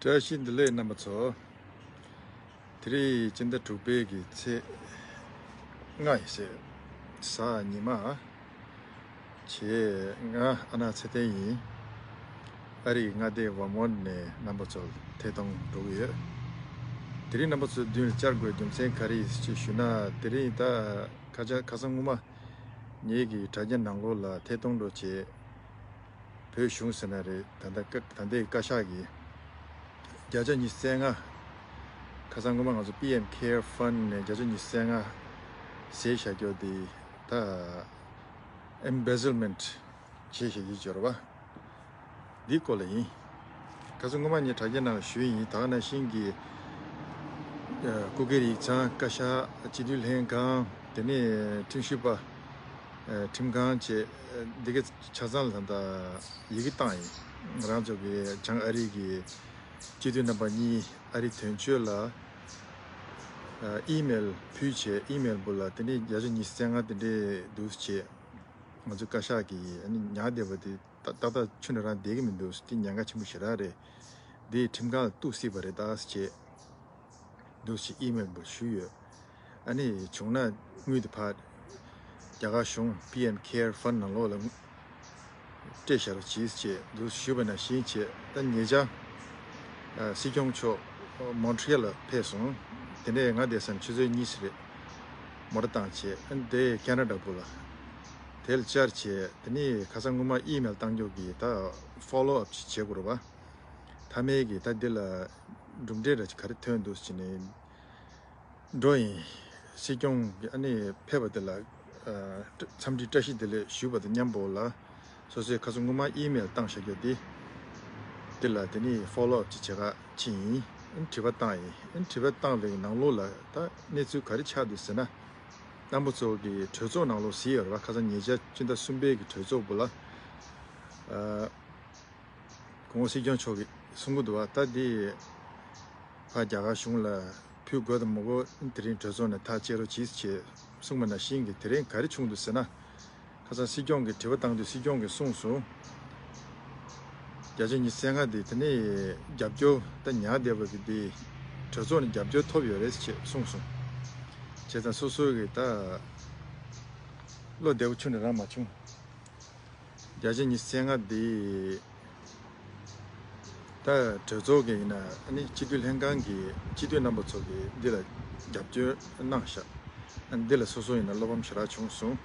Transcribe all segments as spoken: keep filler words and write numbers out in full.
བཀྲ་ཤིས་བདེ་ལེགས་རྣམ་པ་ཚོ། དེ་རིང་སྤྱི་ཟླ་དྲུག་པའི་གི་ཚེས་ལྔ་ཡིན་ཟེར། གཟའ་ཉི་མ། བྱས་ང་ཨ་ནག་ཚེ་བརྟན་ཡིན། ཨ་རིའི་མངའ་སྡེ་ཝར་མོན་ནས་རྣམ་པ་ཚོར་ཐད་གཏོང་འགྲོ་གི་ཡོད། དེ་རིང་རྣམ་པ་ཚོའི་མདུན་ལ་བཅར་དགོས་རྒྱུ་མཚན་ག་རེ་ཡིན་ཅེས་ཞུ་ན། དེ་རིང་ད་ཁ་ཆ་ཁ་སང་སྔོན་མ་ངེད་ཀྱི་དྲ་རྒྱ་ནང་ལོགས་ལ་ཐད་གཏོང་འགྲོ་བྱས། བོད་གཞུང་ཟེར་ན་རེད། ད་ལྟ་ཀ་ད་ལྟའི་བཀའ་ཤག་གིས་བརྒྱ་ཆ་ཉི་ཤུ་རྩ་ལྔ། ཁ་སང་སྔོན་མ་ང་ཚོ་པི་ཨེམ་ཁེར་ཕན་ནས་བརྒྱ་ཆ་ཉི་ཤུ་རྩ་ལྔ་ཟས་བཞག་རྒྱུ་དེ་ད་ཨེམ་བེ་ཟལ་མེན་ཊི་བྱས་བཞག་རྒྱུ་ཅིག་ཡོད་རེད་པ། འདིའི་སྐོར་ལ་ཡིན། ཁ་སང་སྔོན་མ་ངས་དྲ་རྒྱ་ནང་ལ་ཞུས་ཡིན། ད་ག་ནང་བཞིན་གྱི་ཨ་སྐུ་སྒེར་ཡིག་ཚང་། བཀའ་ཤག་སྤྱི་འཐུས་ལྷན་ཁང་། དེ་ནས་ཁྲིམས་ཞིབ་པ་ཨ་ཁྲིམས་ཁང་བཅས། ཨ་འདི་གའི་ཆ་ཚང་ལ་ད་ལྟ་ཡི་གེ་བཏང་ཡིན། ང་རང་ཚོ་གི་བྱང་ཨ་རི་གི་སྤྱི་འཐུས་རྣམ་པ་གཉིས་ཨ་རི་དོན་གཅོད་ལ་ཨ་ཨི་མེལ་ཕུལ་བྱས། ཨི་མེལ་འབུལ་ལ་དེ་ནས་བརྒྱ་ཆ་ཉི་ཤུ་རྩ་ལྔ་དེ་འདྲས་འདུག་བྱས། ང་ཚོ་བཀའ་ཤག་གིས་ཨ་ནི་ཉར་བསྡད་པ་དེ་ཏག་ཏག་ཏག་ཆུ་ནང་རང་བསྡད་ཀྱི་མི་འདུག་དེ་ཉེན་ཁ་ཆེན་པོ་ཞེ་དྲག་རེད། འདི་ཁྲིམས་ཁང་ལ་གཏུག་སྲིད་པ་རེད་ད་ཟེར་བྱས་འདུག་ཅེས་ཨི་མེལ་འབུལ་ཞུས་ཡོད། ཨ་ནི་བྱུང་ན་དངུལ་དེ་ཕར་རྒྱ་གར་གཞུང་པི་ཨེམ་ཁེར་ཕན་ནང་ལོགས་ལ་སྤྲད་བཞག་རོགས་གྱིས་ཅེས་འདུག་ཞུས་པ་ནང་བཞིན་བྱས། ད་ཉེ་ཆར་ཨ་སྲིད་སྐྱོང་མཆོག་མོན་ཊི་རི་ཡལ་ལ་ཕེབས་སོང་། དེ་ནས་ང་བསྡད་ས་ནས་ཆུ་ཚོད་གཉིས་ཙམ་རེད། མོ་ཊ་བཏང་བྱས། ཨ་ནི་དེ་ཁེ་ན་ཌ་སྦུག་ལ་དེ་ལ་བཅར་བྱས། དེ་ནས་ཁ་སང་སྔོན་མ་ཨི་མེལ་བཏང་རྒྱུ་གི་ད་ཕོ་ལོ་ཨབ་ཅིག་བྱེད་དགོས་རེད་པ། མཐའ་མའི་གི་ད་འདི་ལ་གྲུབ་འབྲས་ར་ཅིག་ག་རེ་ཐོན་འདུག་ཟེར་ནས་འགྲོ་ཡིན། སྲིད་སྐྱོང་གི་ཨ་ནི་ཕེབས་པ་དེ་ལ་ཨ་འཚམས་འདྲི་བཀྲ་ཤིས་བདེ་ལེགས་ཞུས་པ་དང་མཉམ་པོ་ལ། སོ་སོས་ཁ་སང་སྔོན་མ་ཨི་མེལ་བཏང་བཞག་རྒྱུ་དེ་དེ་ལ་དེ་ནི་ཕོ་ལོ་ཨབ་ཅིག་བྱེད་ག་ཕྱིན་ཡིན། ཨ་ནི་དྲི་བ་བཏང་ཡིན། ཨ་ནི་དྲི་བ་བཏང་བའི་ནང་ལོགས་ལ་ད་གནས་ཚུལ་ག་རེ་ཆགས་འདུག་ཟེར་ན། རྣམ་པ་ཚོ་གི་གྲོས་ཚོགས་ནང་ལོགས་གཟིགས་ཡོད་རེད་པ། ཁ་སང་ཉེ་ཆར་སྤྱི་ཟླ་གསུམ་པའི་གི་གྲོས་ཚོགས་སྦུག་ལ་ཨ་གོང་འོག་སྲིད་སྐྱོང་མཆོག་གིས་གསུང་གི་འདུག་པ། ད་འདི་ཕར་རྒྱ་གར་གཞུང་ལ་ཕུལ་དགོས་དང་མི་དགོས་དེ་རིང་གྲོས་ཚོགས་ནས་ཐག་བཅད་རོགས་གྱིས་ཅེས་གསུངས་པ་ནང་བཞིན་གྱི་དེ་རིང་ག་རེ་བྱུང་འདུག་ཟེར་ན། ཁ་སང་སྲིད་སྐྱོང་གིས་དྲི་བ་བཏང་དུས་སྲིད་སྐྱོང་གིས་གསུངས་སོང་། བརྒྱ་ཆ་ཉི་ཤུ་རྩ་ལྔ་དེ་དེ་ནས་རྒྱབ་སྐྱོར་ད་ཉར་བསྡད་པ་གི་དེ་གྲོས་ཚོགས་ནས་རྒྱབ་སྐྱོར་ཐོབ་ཡོད་རེད་ཅེས་གསུངས་སོང་། བྱས་ཙང་སོ་སོ་གི་ད་བློ་བདེ་པོ་ཆུང་ནས་རང་མ་བྱུང་། བརྒྱ་ཆ་ཉི་ཤུ་རྩ་ལྔ་འདི་ད་གྲོས་ཚོགས་ཀྱི་ཡིན་ན་ཨ་ནི་སྤྱི་འཐུས་ལྷན་ཁང་གི་སྤྱི་འཐུས་རྣམ་པ་ཚོ་གིས་འདི་ལ་རྒྱབ་སྐྱོར་གནང་ཤག་ཨ་ནི་འདི་ལ་སོ་སོ་ཡིན་ན་བློ་ཕམ་ཞེ་དྲག་བྱུང་སོང་།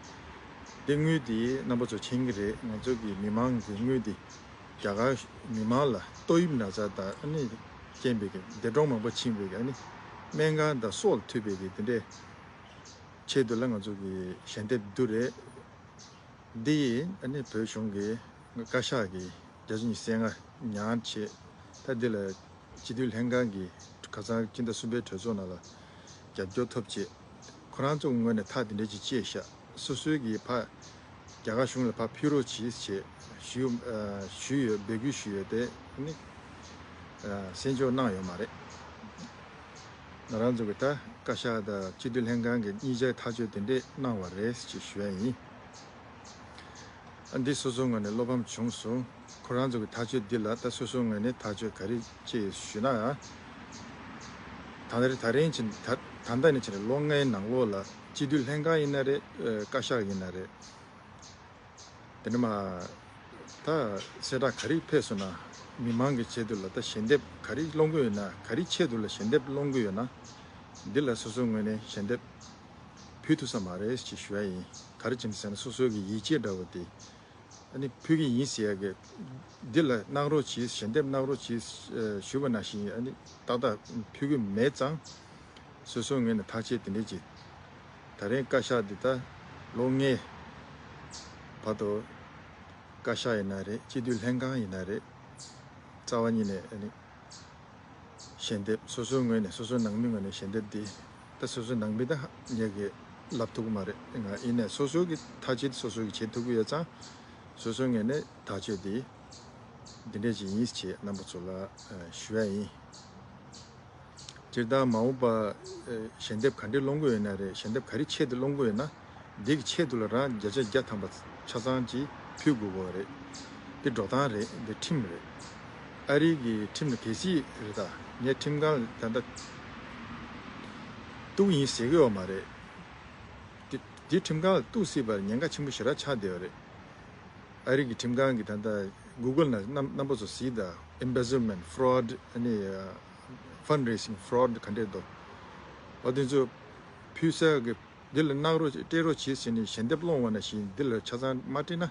འདི་དངུལ་འདི་རྣམ་པ་ཚོ་མཁྱེན་གྱི་རེད། ང་ཚོ་གི་མི་མང་གི་དངུལ་འདི་རྒྱ་གར་མི་མང་ལ་ཏོག་དབྱིབས་ན་ཚ་དང་ཨ་ནི་རྐྱེན་པས་ཀྱི་འདས་གྲོངས་མང་པོ་ཕྱིན་པའི་ཨ་ནི་སྨན་ཁང་དང་སྲོག་ལ་མཐུད་པའི་གི་དེ་འདྲའི་ཆེད་དུ་ལ་ང་ཚོ་གི་ཞལ་འདེབས་བསྡུ་རེད། འདི་ཡིས་ཨ་ནི་བོད་གཞུང་གི་བཀའ་ཤག་གི་བརྒྱ་ཆ་ཉི་ཤུ་རྩ་ལྔ་ཉར་བྱས། ད་འདི་ལ་སྤྱི་འཐུས་ལྷན་ཁང་གི་ཁ་སང་སྤྱི་ཟླ་གསུམ་པའི་གྲོས་ཚོགས་ནང་ལ་རྒྱབ་སྐྱོར་ཐོབ་བྱས། ཁོ་རང་ཚོ་ངོས་ནས་ཐག་འདི་འདྲ་ཅིག་བཅད་ཤག་སོ་སོའི་གི་ཕ་རྒྱ་གར་གཞུང་ལ་ཕ་ཕུལ་རོགས་གྱིས་ཞེས་ཞུ་ཨ་ཞུས་ཡོད། འབོད་སྐུལ་ཞུས་ཡོད་དེ་ཨ་ནི་ཨ་གསན་འཇོག་གནང་ཡོད་མ་རེད། ང་རང་ཚོ་གི་ད་བཀའ་ཤག་དང་སྤྱི་འཐུས་ལྷན་ཁང་གི་གཉིས་ཆའི་ཐག་གཅོད་དེ་འདྲས་གནང་བ་རེད་ཅེས་ཞུ་ཡ་ཡིན། ཨ་འདི་སོ་སོའི་ངོས་ནས་བློ་ཕམ་བྱུང་སོང་། ཁོ་རང་ཚོ་གི་ཐག་གཅོད་འདི་ལ་ད་སོ་སོའི་ངོས་ནས་ཐག་གཅོད་ག་རེ་ཅེས་ཞུ་ན། ད་ད་རེ་ད་རིང་ཕྱིན་ད་ད་ལྟ་ནས་ཕྱིན་ལོ་ལྔའི་ནང་ལོགས་ལ་སྤྱི་འཐུས་ལྷན་ཁང་ཡིན་ན་རེད། ཨ་བཀའ་ཤག་ཡིན་ན་རེད། དེ་ནས་མ་ད་གསལ་བསྒྲགས་ག་རེ་ཕེབས་སོང་ན། མི་མང་གི་ཆེད་དུ་ལ་ད་ཞལ་འདེབས་ག་རེ་སློང་གི་ཡོད་ན། ག་རེ་ཆེད་དུ་ལ་ཞལ་འདེབས་སློང་གི་ཡོད་ན། འདི་ལ་སོ་སོའི་ངོས་ནས་ཞལ་འདེབས་ཕུལ་ཐུབ་ས་མ་རེད་ཅེས་ཞུ་ཡ་ཡིན། ག་རེ་བྱས་ཟེར་ན་སོ་སོའི་གི་ཡིད་ཆེས་འདྲ་བོ་དེ་ཨ་ནི་ཕུལ་གི་ཡིན་ཟེར་ཡ་གི་འདི་ལ་གནང་རོགས་གྱིས། ཞལ་འདེབས་གནང་རོགས་གྱིས་ཞུས་པ་ནང་བཞིན་ཨ་ནི་ཏག་ཏག་ཕུལ་གི་མེད་ཙང་། སོ་སོའི་ངོས་ནས་ཐག་གཅོད་དེ་འདྲས་ཀྱི་ད་རིང་བཀའ་ཤག་འདི་ད་ལོ་ལྔའི་བར་དུ་བཀའ་ཤག་ཡིན་ན་རེད། སྤྱི་འཐུས་ལྷན་ཁང་ཡིན་ན་རེད། རྩ་བ་ཉིད་ནས་ཨ་ནི་ཞལ་འདེབས་སོ་སོའི་ངོས་ནས་སོ་སོའི་ནང་མི་ངོས་ནས་ཞལ་འདེབས་འདི་ད་སོ་སོའི་ནང་མི་ད་ངས་གི་ལབ་ཐུབ་ཀྱི་མ་རེད། ང་ཡིན་ནས་སོ་སོའི་གི་ཐག་གཅོད་སོ་སོའི་གི་བྱེད་ཐུབ་ཀྱི་ཡོད་ཙང་། སོ་སོའི་ངོས་ནས་ཐག་གཅོད་འདི་འདི་འདྲས་ཅིག་ཡིན་ཞེས་རྣམ་པ་ཚོ་ལ་ཞུ་ཡ་ཡིན། སྤྱིར་བཏང་མ་འོངས་པ་ཨ་ཞལ་འདེབས་ག་འདྲས་སློང་གི་ཡོད་ན་རེད། ཞལ་འདེབས་ག་རེ་ཆེད་དུ་སློང་གི་ཡོད་ན། འདི་གི་ཆེད་དུ་ལ་རང་བརྒྱ་ཆ་བརྒྱ་ཐམ་པ་ཆ་ཚང་ཅིག་ཕུལ་དགོས་གོ་རེད། འདི་འགྲོ་སྟངས་རེད། འདི་ཁྲིམས་རེད། ཨ་རིའི་གི་ཁྲིམས་ལ་གལ་སྲིད་རེད། ད་ངས་ཁྲིམས་ཁང་ལ་ད་ལྟ་གཏུག་ཡིན་ཟེར་གི་ཡོད་མ་རེད། དེ་དེ་ཁྲིམས་ཁང་ལ་གཏུག་སྲིད་པར་ཉེན་ཁ་ཆེན་པོ་ཞེ་དྲག་ཆགས་བསྡད་ཡོད་རེད། ཨ་རི་གི་ཁྲིམས་ཁང་གི་ད་ལྟ་Google་ནང་རྣམ་རྣམ་པ་ཚོ་གཟིགས་དང་། Embezzlement, fraud, ཨ་ནི་fundraising fraud ག་འདྲས་འདུག་འོ་དེ་ཚོ་ཕུལ་ས་གི་འདི་ལ་གནང་རོགས་སྤྲད་རོགས་བྱེད་ཟེར་ནས་ཞལ་འདེབས་སློང་བ་ནང་བཞིན་འདི་ལ་ཆ་ཚང་མ་སྤྲད་ན་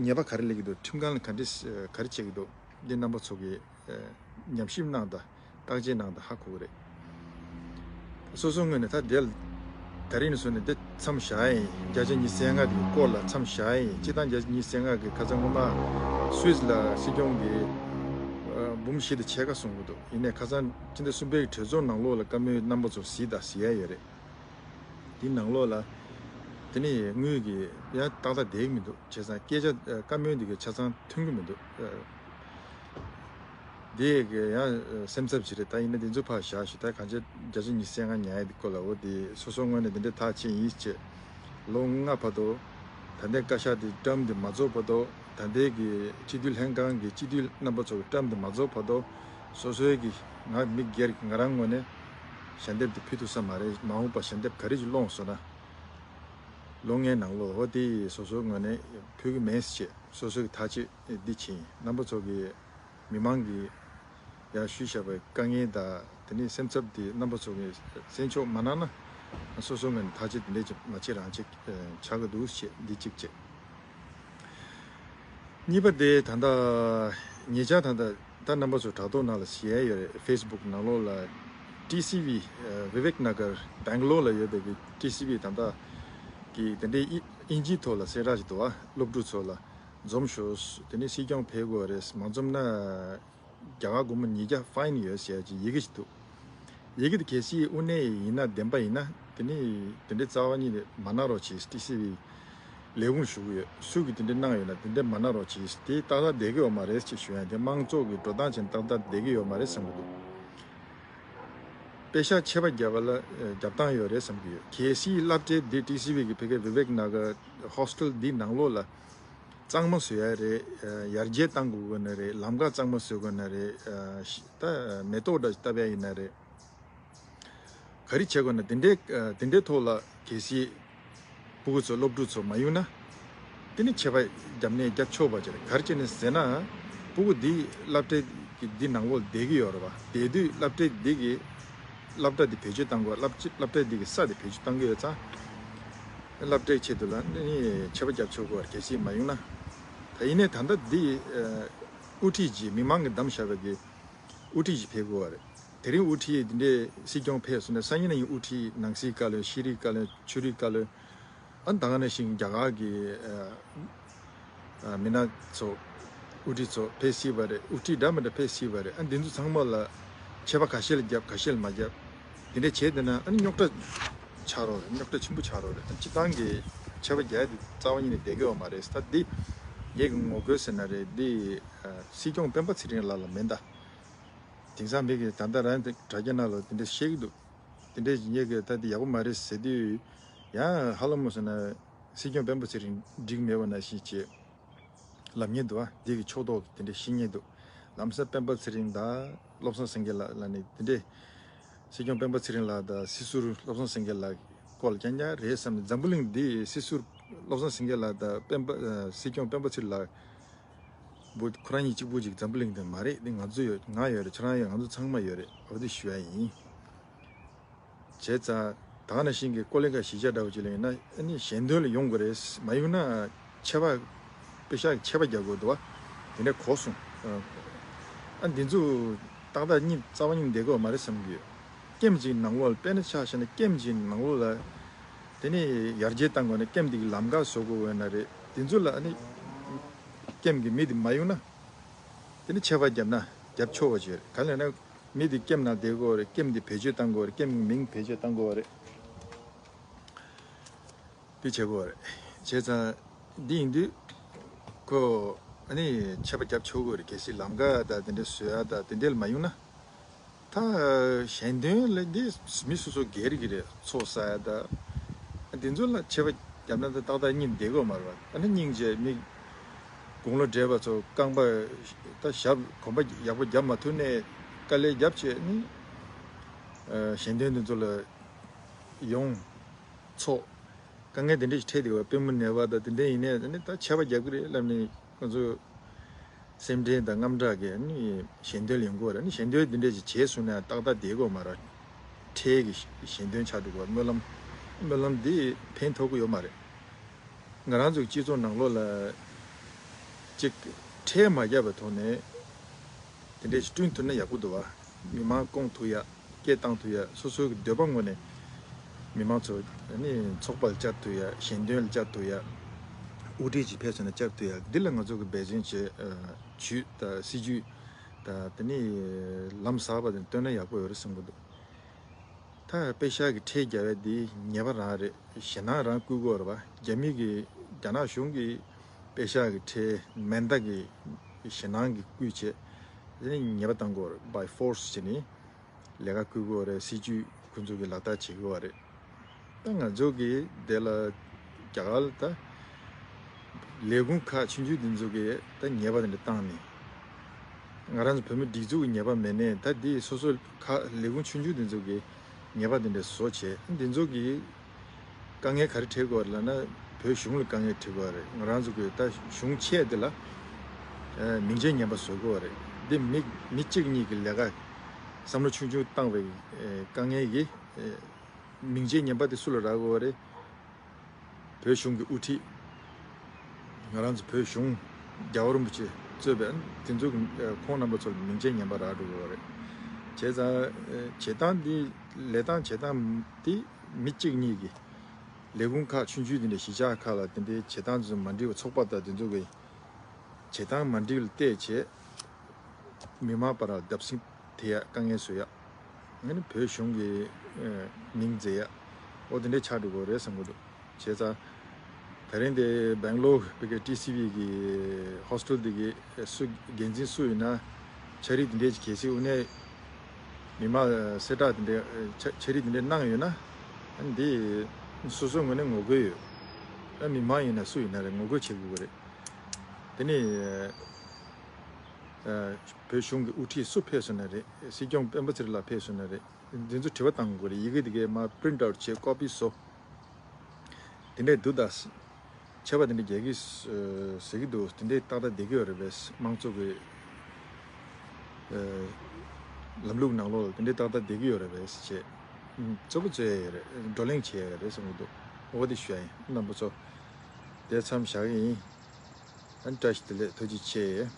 ཉེས་པ་ག་རེ་སླེབས་ཀྱི་འདུག་ཁྲིམས་ཁང་ལ་ག་འདྲས་ག་རེ་བྱེད་ཀྱི་འདུག་འདི་རྣམ་པ་ཚོ་གི་ཉམས་ཞིབ་གནང་དང་བརྟག་དཔྱད་གནང་དང་ཧ་གོ་གི་རེད། སོ་སོའི་ངོས་ནས་ད་དེ་ལ་ད་རིང་ནས་བཟུང་ནས་འདི་མཚམས་བཞག་ཡིན། བརྒྱ་ཆ་ཉི་ཤུ་རྩ་ལྔ་དེའི་སྐོར་ལ་མཚམས་བཞག་ཡིན། སྤྱིར་བཏང་བརྒྱ་ཆ་ཉི་ཤུ་རྩ་ལྔ་གི་ཁ་སང་སྔོན་མ་སུད་སི་ལ་སྲིད་སྐྱོང་གིས་འབུམ་བཞི་དང་ཕྱེད་ཀ་གསུང་གི་འདུག་ཡིན་ནའི་ཁ་སང་ཕྱི་ཟླ་གསུམ་པའི་གྲོས་ཚོགས་ནང་ལོགས་ལ་བཀའ་མོལ་རྣམ་པ་ཚོ་གཟིགས་དང་གཟིགས་ཡ་ཡོད་རེད། དེའི་ནང་ལོགས་ལ་དེ་ནས་དངུལ་གྱི་ཡང་ཏག་ཏག་བསྡད་ཀྱི་མི་འདུག་བྱས་ཙང་སྐད་ཆ་བཀའ་མོལ་འདི་གའི་ཆ་ཚང་ཐོན་གྱི་མི་འདུག་དེ་གི་ཡང་སེམས་འཚབ་ཅིག་རེད། ད་ཡིན་ན་དེ་ཚོ་ཕར་བཞག་ཞུ། ད་གང་ཅི་བརྒྱ་ཆ་ཉི་ཤུ་རྩ་ལྔ་ཉར་ཡ་དེ་སྐོར་ལ་འོ་དེ་སོ་སོའི་ངོས་ནས་དེ་འདྲའི་ཐག་བཅད་ཡིན་ཅེས། ལོ་ལྔ་བར་དུ་ད་ལྟའི་བཀའ་ཤག་དེ་term་དེ་མ་རྫོགས་བར་དུ། ད་ལྟའི་གི་སྤྱི་འཐུས་ལྷན་ཁང་གི་སྤྱི་འཐུས་རྣམ་པ་ཚོ་གི་term་དེ་མ་རྫོགས་བར་དུ་སོ་སོའི་གི་ང་མི་སྒེར་གྱི་ང་རང་ངོས་ནས་ཞལ་འདེབས་དེ་ཕུལ་ཐུབ་ས་མ་རེད། མ་འོངས་པ་ཞལ་འདེབས་ག་རེ་ཅིག་སློང་སོང་ན་ལོ་ལྔའི་ནང་ལོགས་འོ་དེ་སོ་སོའི་ངོས་ནས་ཕུལ་གི་མེད་ཅེས་སོ་སོའི་གི་ཐག་གཅོད་འདི་བྱས་ཡིན། རྣམ་པ་ཚོ་གི་མི་མང་གིས་ཡར་ཞུས་བཞག་པའི་དཀའ་ངལ་དང་དེ་ནས་སེམས་འཚབ་དེ་རྣམ་པ་ཚོ་གིས་སེལ་ཆོག་མ་གནང་ན་སོ་སོ་ངོས་ནས་ཐག་གཅོད་དེ་འདྲས་ཅིག་མ་བྱེད་རང་བྱེད་ཆགས་ཀྱི་འདུག་ཅེས་འདི་གཅིག་བྱས། གཉིས་པ་དེ་ད་ལྟ་ཉེ་ཆར་ད་ལྟ་ད་རྣམ་པ་ཚོ་དྲ་ཐོག་ནང་ལ་གཟིགས་ཡ་ཡོད་རེད། Facebook་ནང་ལོགས་ལ་ཊི་སི་ཝི་ཝི་ཝེག་ནཱ་གར་སྦེང་ལོར་ལ་ཡོད་པའི་གི་ཊི་སི་ཝི་ད་ལྟ་གི་དེ་འདྲའི་དབྱིན་ཇིའི་ཐོག་ལ་གསལ་བསྒྲགས་ཞིག་འདུག་བ། སློབ་ཕྲུག་ཚོ་ལ། འཛོམས་ཤོག་དེ་ནས་སྲིད་སྐྱོང་ཕེབས་དགོས་རེད། མ་འཛོམས་ན་རྒྱ་གར་སྒོར་མོ་ཉིས་བརྒྱ་ཕའིན་ཡོད་ཟེར་ཡ་ཅིག་ཡི་གེ་ཞིག་འདུག་ཡི་གེ་དེ་གལ་སྲིད་དངོས་གནས་ཡིན་ན་བདེན་པ་ཡིན་ན་དེ་ནས་དེ་འདྲའི་རྩ་བ་ཉིད་ནས་མ་གནང་རོགས་གྱིས། ཊི་སི་ཝི་ལས་ཁུངས་ཞུ་གི་ཡོད། སུ་གིས་དེ་འདྲ་གནང་ཡོད་ན་དེ་འདྲ་མ་གནང་རོགས་གྱིས། དེ་ཏག་ཏག་བསྡད་ཀྱི་ཡོད་མ་རེད་ཅེས་ཞུ་ཡ་དེ་དམངས་གཙོ་གི་འགྲོ་སྟངས་ཅན་ཏག་ཏག་བསྡད་ཀྱི་ཡོད་མ་རེད་བསམ་གྱི་འདུག་པེ་ཤག་ཆད་པ་བརྒྱབ་པ་ལ་རྒྱབ་སྟངས་ཡོད་རེད་བསམ་གྱི་ཡོད། གལ་སྲིད་སློབ་གྲྭའི་འདི་ཊི་སི་ཝི་གི་ཕ་གི་ཝི་ཝེག་ནཱ་གར་ཧོ་སི་ཊེལ་འདི་ནང་ལོགས་ལ་གཙང་མ་བཟོ་ཡ་རེད། ཡར་རྒྱས་གཏང་དགོས་ཀྱི་ན་རེད། ལམ་ཁ་གཙང་མ་བཟོ་དགོས་ན་རེད། ད་མེ་ཏོག་འདྲ་བཏབ་ཡ་ཡིན་ན་རེད། ག་རེ་བྱེད་དགོས་ན་དེ་འདྲའི་དེ་འདྲའི་ཐོག་ལ་གལ་སྲིད་ཕྲུ་གུ་ཚོ་སློབ་ཕྲུག་ཚོ་མ་ཡོང་ན་དེ་ནི་ཆད་པ་བརྒྱབ་ནས་བརྒྱབ་ཆོག་པ་ཅིག་རེད། ག་རེ་བྱས་ནས་ཟེར་ན་ཕྲུ་གུ་འདི་སློབ་གྲྭ་གི་འདི་ནང་ལོགས་བསྡད་ཀྱི་ཡོད་རེད་བ། བསྡད་དུས་སློབ་གྲྭ་འདི་གི་སློབ་གྲྭ་འདི་བེད་སྤྱོད་གཏང་དགོས། སློབ་སློབ་གྲྭ་འདི་གི་ས་དེ་བེད་སྤྱོད་གཏང་གི་ཡོད་ཙང་སློབ་གྲྭའི་ཆེད་དུ་ལ་ནི་ཆད་པ་བརྒྱབ་ཆོག་གི་རེད། གལ་སྲིད་མ་ཡོང་ན། ད་ཡིན་ནའི་ད་ལྟ་འདི་དབུ་ཁྲིད་ཀྱིས་མི་མང་གིས་བདམས་བཞག་པའི་གི་དབུ་ཁྲིད་ཅིག་ཕེབས་དགོས་པ་རེད། དེ་རིང་དབུ་ཁྲིད་འདི་འདྲའི་སྲིད་སྐྱོང་ཕེབས་སོང་ན་སང་ཉིན་ནས་ཡང་དབུ་ཁྲིད་ནང་སྲིད་བཀའ་བློན། ཤེས་རིག་བཀའ་བློན། ཆོས་རིག་བཀའ་བློན། ཨ་ད་ག་ནང་བཞིན་རྒྱ་གར་གྱི་ཨ་ཨ་མི་སྣ་ཚོ་དབུ་ཁྲིད་ཚོ་ཕེབས་སྲིད་པ་རེད། དབུ་ཁྲིད་འདྲ་མི་འདྲ་ཕེབས་སྲིད་པ་རེད། ཨ་འདི་ཚོ་ཚང་མ་ལ་ཆད་པ་ཁ་ཤས་ལ་བརྒྱབ་ཁ་ཤས་ལ་མ་བརྒྱབ་དེ་འདྲ་བྱས་བསྡད་ན་ཨ་ནི་རྙོག་དྲ་ཆགས་རོགས་རེད། རྙོག་དྲ་ཆེན་པོ་ཆགས་རོགས་རེད། ཨ་སྤྱི་བཏང་གི་ཆད་པ་རྒྱག་ཡ་དེ་རྩ་བ་ཉིད་ནས་བསྡད་ཀྱི་ཡོད་མ་རེད། ད་འདི་ངེད་ཀྱི་ངོ་རྒོལ་ཟེར་ན་རེད། འདི་ཨ་སྲིད་སྐྱོང་སྤེན་པ་ཚེ་རིང་ལགས་ལ་མིན་ད། དེང་སང་མི་གིས་ད་ལྟ་རང་དྲ་རྒྱ་ནང་ལ་དེ་འདྲ་བཤད་ཀྱི་འདུག་དེ་འདྲ་ཡིན་ངེས་ཀྱི་ད་དེ་ཡག་པོ་མ་རེད་ཟེར་དུས་ཡང་ཧ་ལམ་མོ་ཟེར་ན་སྲིད་སྐྱོང་སྤེན་པ་ཚེ་རིང་འགྲིག་མེད་པ་ནང་བཞིན་བྱེད་ལབ་མཁན་འདུག་ཨ་འདི་གི་ཕྱོགས་གཏོགས་ཀྱི་དེ་འདྲ་བཤད་མཁན་འདུག་ལམ་སང་སྤེན་པ་ཚེ་རིང་དང་བློ་བཟང་སེང་གེ་ལགས་ལ་ནི་དེ་འདྲ་སྲིད་སྐྱོང་སྤེན་པ་ཚེ་རིང་ལགས་དང་སྲིད་ཟུར་བློ་བཟང་སེང་གེ་ལགས་སྐོར་ལ་རྐྱང་རྐྱང་རེད་བསམ་ནས། འཛམ་བུ་གླིང་འདི་སྲིད་ཟུར་བློ་བཟང་སེང་གེ་ལགས་དང་སྤེན་པ་སྲིད་སྐྱོང་སྤེན་པ་ཚེ་རིང་ལགས་བུ་ཁོ་རང་གཉིས་གཅིག་པུ་ཅིག་འཛམ་བུ་གླིང་དུ་མ་རེད། འདི་ང་ཚོ་ཡོད། ང་ཡོད་རེད། ཁྱེད་རང་ཡོད། ང་ཚོ་ཚང་མ་ཡོད་རེད། འོ་དེ་ཞུ་ཡ་ཡིན། བྱས་ཙང་ད་ག་ནང་བཞིན་གྱི་ཀོ་ལི་ག་གཞིས་ཆགས་འདྲ་བོ་ཅིག་ལ་ཡིན་ན་ཨ་ནི་ཞལ་འདོན་ལ་ཡོང་དགོས་རེད། མ་ཡོང་ན་ཆད་པ་པེ་ཤག་ཆད་པ་རྒྱག་དགོས་འདུག་བ། དེ་འདྲ་གོ་སོང་། ཨ་འདི་ཚོ་ཏག་ཏག་གཉིས་རྩ་བ་ཉིད་བསྡད་དགོས་མ་རེད་བསམ་གྱི་ཡོད། ཀེམ་ཅིག་ནང་ལོགས་ལ་དཔེར་ན་ཆ་བཞག་ན་ཀེམ་ཅིག་ནང་ལོགས་ལ་དེ་ནས་ཡར་རྒྱས་བཏང་དགོས་ན་ཀེམ་དེ་གི་ལམ་ཁ་བཟོ་དགོས་ཡོད་ན་རེད། དེ་ཚོ་ལ་ཨ་ནི་ཀེམ་གི་མི་དེ་མ་ཡོང་ན་དེ་ནི་ཆད་པ་བརྒྱབ་ན་བརྒྱབ་ཆོག་པ་ཅིག་རེད། ག་ལ་ན་མི་དེ་ཀེམ་ནང་བསྡད་དགོས་རེད། ཀེམ་དེ་བེད་སྤྱོད་བཏང་དགོས་རེད། ཀེམ་གི་མིང་བེད་སྤྱོད་བཏང་དགོས་རེད། དེ་བྱེད་དགོས་རེད། བྱས་ཙང་འདི་ཡིན་དུས་ཁོ་ཨ་ནི་ཆད་པ་བརྒྱབ་ཆོག་གི་རེད། གལ་སྲིད་ལམ་ཁ་དང་དེ་འདྲ་བཟོ་ཡ་དང་དེ་འདྲ་ལ་མ་ཡོང་ན། ད་ཞལ་འདོན་ལས་འདི་མི་སོ་སོ་སྒེར་གྱི་རེད། ཚོགས་བསགས་ཡ་དང་འདི་ཚོ་ལ་ཆད་པ་བརྒྱབ་ན་ད་ཏག་ཏག་སྙིང་བསྡད་དགོས་མ་རེད་པ། ཨ་ནི་སྙིང་རྗེ་མི་ དགུང་ལོ་བགྲེས་པ་ཚོ་རྐང་པ་ད་ཞབས་གོམ་པ་ཡག་པོ་རྒྱབ་མ་ཐུབ་ནས་དཀའ་ལས་རྒྱབ་བྱས་ནི་ཨ་ཞལ་འདོན་འདི་ཚོ་ལ་ཡོང་ཚོགས་དཀའ་ངལ་དེ་འདྲ་ཞིག་འཕྲད་དེ་བ་པུས་མོ་ནད་པ་དང་དེ་འདྲ་ཡིན་ནས་ནི་ད་ཆད་པ་རྒྱབ་ཀྱི་རེད་ལབ་ནས་ཁོ་ཚོ་སེམས་ཁྲལ་དང་དངངས་སྐྲག་གིས་ནི་ཞལ་འདོན་ལ་ཡོང་གི་ཡོད་རེད། ནི་ཞལ་འདོན་དེ་འདྲ་ཞིག་བྱས་སོང་ན་ཏག་ཏག་བསྡད་དགོས་མ་རེད། ཁྲལ་གྱི་ཞལ་འདོན་ཆགས་འགྲོ་གི་བ་སྨོན་ལམ་སྨོན་ལམ་འདི་ཕན་ཐོགས་ཀྱི་ཡོད་མ་རེད། ང་རང་ཚོའི་སྤྱི་ཚོགས་ནང་ལོགས་ལ་ཅིག་ཁྲལ་མ་བརྒྱབ་པའི་ཐོག་ནས་དེ་འདྲས་ཞིག་བསྐྲུན་ཐུབ་ན་ཡག་པོ་འདུག་བ། མི་མང་སྐོང་ཐུབ་ཡ། སྐད་བཏང་ཐུབ་ཡ། སོ་སོའི་འདོད་པ་ངོས་ནས་མི་མང་ཚོ་ནི་ཚོགས་པ་ལ་བཅར་ཐུབ་ཡ། ཞལ་འདོན་ལ་བཅར་ཐུབ་ཡ། དབུ་ཁྲིད་ཅིག་ཕེབས་སོང་ན་བཅར་ཐུབ་ཡ། འདི་ལ་ང་ཚོ་གི་འབད་བརྩོན་བྱེད་ཇུས་དང་སྲིད་ཇུས་དང་དེ་ནི་ལམ་གསར་པ་དེ་བཏོན་ན་ཡག་པོ་ཡོད་རེད་བསམ་གི་འདུག་ད་པེ་ཤག་གི་ཁྲལ་རྒྱག་ཡ་དེ་ཉེས་པ་རང་རེད། ཞེད་སྣང་རང་བསྐུལ་དགོས་རེད་བ། རྒྱ་མི་གི་རྒྱ་ནག་གཞུང་གིས་པེ་ཤག་གི་ཁྲལ་མེ་མདའ་གི་ཞེད་སྣང་གི་བསྐུལ་བྱས་དེ་ནི་ཉེས་པ་བཏང་དགོས་རེད། by force་བྱས་ནི་ལས་ཀ་བསྐུལ་དགོས་རེད། སྲིད་ཇུས་ཁོ་ཚོ་གི་ལག་བསྟར་བྱེད་དགོས་རེད། ད་ང་ཚོ་གི་དེ་ལ་རྒྱ་གར་ལ་ད་ལས་ཁུངས་ཁག་ཆུང་ཆུང་དེ་ཚོ་གི་ད་ཉེས་པ་དེ་འདྲ་བཏང་ནས་ང་རང་ཚོ་བོད་མི་སྒྲིག་འཛུགས་ཀྱི་ཉེས་པ་མེད་ནས་ད་དེ་སོ་སོ་ཁག་ལས་ཁུངས་ཆུང་ཆུང་དེ་ཚོ་གི་ཉེས་པ་དེ་འདྲ་བཟོ་བྱས། དེ་ཚོ་གི་དཀའ་ངལ་ག་རེ་འཕྲད་དགོས་རེད་ལབ་ན་བོད་གཞུང་ལ་དཀའ་ངལ་འཕྲད་དགོས་རེད། ང་རང་ཚོ་གི་ད་གཞུང་ཆེ་དེ་ལ་ཨ་མིང་ཆད་ངན་པ་བཟོ་དགོས་རེད། འདི་མི་མི་གཅིག་གཉིས་ཀྱི་ལས་ཀ་བསམ་བློ་ཆུང་ཆུང་བཏང་བའི་ཨ་དཀའ་ངལ་གྱི་ཨ་མིང་ཆད་ངན་པ་དེ་སུ་ལ་རག་དགོས་རེད། བོད་གཞུང་གི་དབུ་ཁྲིད། ང་རང་ཚོ་བོད་གཞུང་རྒྱལ་བ་རིན་པོ་ཆེ་གཙོས་པའི་དེ་ཚོ་གི་ཁོང་རྣམ་པ་ཚོ་ལ་མིང་ཆད་ངན་པ་རག་འགྲོ་གི་ཡོད་རེད། བྱས་ཙང་བྱེད་སྟངས་འདི་ལས་སྟངས་བྱེད་སྟངས་འདི་མི་གཅིག་གཉིས་ཀྱི་ལས་ཁུངས་ཁག་ཆུང་ཆུང་དེ་འདྲའི་གཞིས་ཆགས་ཁག་ལ་དེ་འདྲའི་བྱེད་སྟངས་ཚོ་མ་འགྲིག་པ། ཚོགས་པ་དང་དེ་ཚོ་གི་བྱེད་སྟངས་མ་འགྲིག་ལ་བལྟས་བྱས་མི་མང་བར་ལ་བརྡབ་གསིག་ཐེབས་ཡ། དཀའ་ངལ་བཟོ་ཡ། ཨ་ནི་བོད་གཞུང་གི་ཨ་མིང་འཛིན་ཡ། འོ་དེ་འདྲའི་ཆགས་འགྲོ་གི་རེད་བསམ་གི་འདུག་བྱས་ཙང་། ད་རིང་དེ་སྦེང་ལོར་བོད་ཀྱི་ཊི་སི་ཝི་གི་ཧོ་སི་ཊེལ་དེ་གི་སུ་འགན་འཛིན་སུ་ཡིན་ན་ཕྱག་བྲིས་དེ་འདྲས་ཀྱི་གལ་སྲིད་དངོས་གནས་མི་མང་གསལ་བསྒྲགས་དེ་འདྲས་ཕྱག་ཕྱག་བྲིས་དེ་འདྲས་གནང་ཡོད་ན། ཨ་ནི་འདི་སོ་སོའི་ངོས་ནས་ངོ་རྒོལ་ཡོད། ཨ་མི་མང་ཡིན་ན་སུ་ཡིན་ན་རེད། ངོ་རྒོལ་བྱེད་དགོས་ཀྱི་རེད། དེ་ནས་ཨ་བོད་གཞུང་གི་དབུ་ཁྲིད་སུ་ཕེབས་སོང་ན་རེད། སྲིད་སྐྱོང་སྤེན་པ་ཚེ་རིང་ལགས་ཕེབས་སོང་ན་རེད། འདི་ཚོ་དྲི་བ་བཏང་དགོས་རེད། ཡི་གེ་འདི་གའི་མར་པི་རིན་ཊི་ཨའུ་ཊི་བྱས་ཀོ་པི་བཟོ། དེ་འདྲས་འདུག་ད། ཆད་པ་དེ་འདྲས་རྒྱག་གི་ཟེར་གི་འདུག་དེ་འདྲས་ཏག་ཏག་བསྡད་ཀྱི་ཡོད་རེད་པས། དམངས་གཙོ་གི་ལམ་ལུགས་ནང་ལོགས་ལ་དེ་འདྲས་ཏག་ཏག་བསྡད་ཀྱི་ཡོད་རེད་པས་ཟེར་བྱས། གཙོ་བོ་རྩོད་ཡ་ཡོད་རེད། བགྲོ་གླེང་བྱེད་ཡ་ཡོད་རེད་བསམ་གི་འདུག་འོ་དེ་ཞུ་ཡ་ཡིན། རྣམ་པ་ཚོ། དེ་མཚམས་བཞག་གི་ཡིན། ཨ་ནི་བཀྲ་ཤིས་བདེ་ལེགས། ཐུགས་རྗེ་ཆེ།